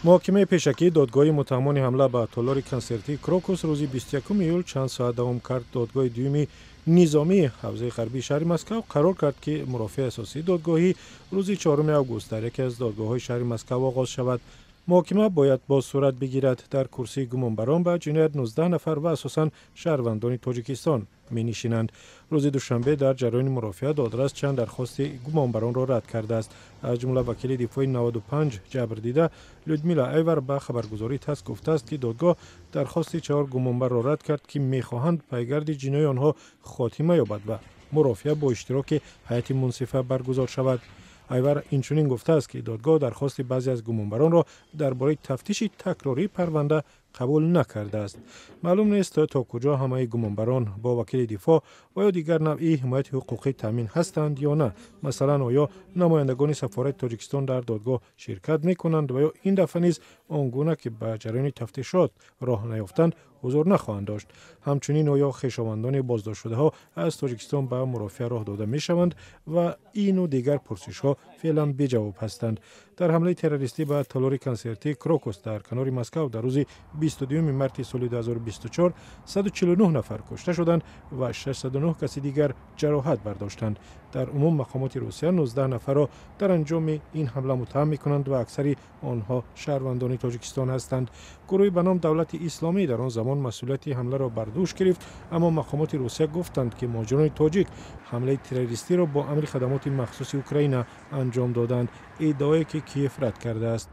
Муҳокимаи пешакии додгоҳи муттаҳамони ҳамла ба толори консертии «Крокус» рӯзи 21 июл чанд соат давом кард. Додгоҳи дуюми низомии ҳавзаи ғарбии шаҳри Москав қарор кард, ки мурофиаи асосии додгоҳӣ рӯзи 4 август дар яке аз додгоҳҳои шаҳри Москав оғоз шавад. Муҳокима бояд боз сурат бигирад. Дар курсии гумонбарон ба ҷиноят 19 нафар ва асосан шаҳрвандони Тоҷикистон менишинанд. Рӯзи душанбе дар ҷараёни мурофиа додрас чанд дархости гумонбаронро рад кардааст. Аз ҷумла вакили дифои 95 ҷабрдида Людмила Айвар ба хабаргузории ТАСС гуфтааст, ки додгоҳ дархости чаҳор гумонбарро рад кард, ки мехоҳанд пайгарди ҷиноии онҳо хотима ёбад ва мурофиа бо иштироки ҳайати мунсифа баргузор шавад. Айвар инчунин гуфтааст, ки додгоҳ дархости баъзе аз гумонбаронро дар бораи тафтиши такрории парванда қабул накардааст. Маълум нест, то куҷо ҳамаи гумонбарон бо вакили дифоъ ва ё дигар навъи ҳимояти ҳуқуқӣ таъмин ҳастанд ё на. Масалан, оё намояндагони сафорати Тоҷикистон дар додгоҳ ширкат мекунанд ва ё ин дафъа низ он гуна, ки ба ҷараёни тафтишот роҳ наёфтанд, ҳузур нахоҳанд дошт. Ҳамчунин, оё хешовандони боздоштшудаҳо аз Тоҷикистон ба мурофиа роҳ дода мешаванд ва ину дигар пурсишҳо феълан беҷавоб ҳастанд. Дар ҳамлаи террористӣ ба толори консертии «Крокус» дар канори Москав дар рӯзи 22 марти соли 2024 149 нафар кушта шуданд ва 609 каси дигар ҷароҳат бардоштанд. Дар умум мақомоти Русия 19 нафарро дар анҷоми ин ҳамла муттаҳам мекунанд ва аксари онҳо шаҳрвандони Тоҷикистон ҳастанд. Гурӯҳи ба ном Давлати Исломӣ дар он замон масъулияти ҳамларо бар дӯш гирифт, аммо мақомоти Русия гуфтанд, ки муҳоҷирони тоҷик ҳамлаи террористиро бо амри хадамоти махсуси Украина анҷом доданд, иддаое ки Киев рад кардааст.